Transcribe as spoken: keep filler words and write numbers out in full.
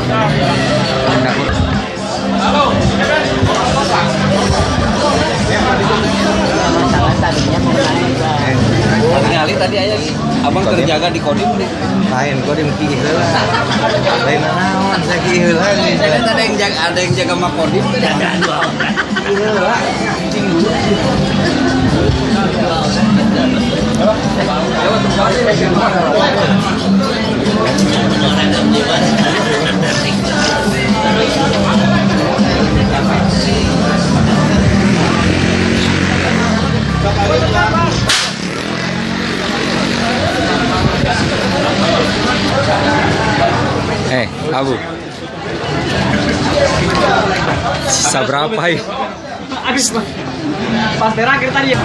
Kali tadi aya abang terjaga di Kodim nih. Lain Kodim kieu lah. Lain naon, saya kieu lah nih. Ada yang jaga, ada yang jaga sama Kodim. Jaga dua orang. Eh, Abu. Sisa berapa, hai? Habis, Bang. Pas terakhir tadi ya.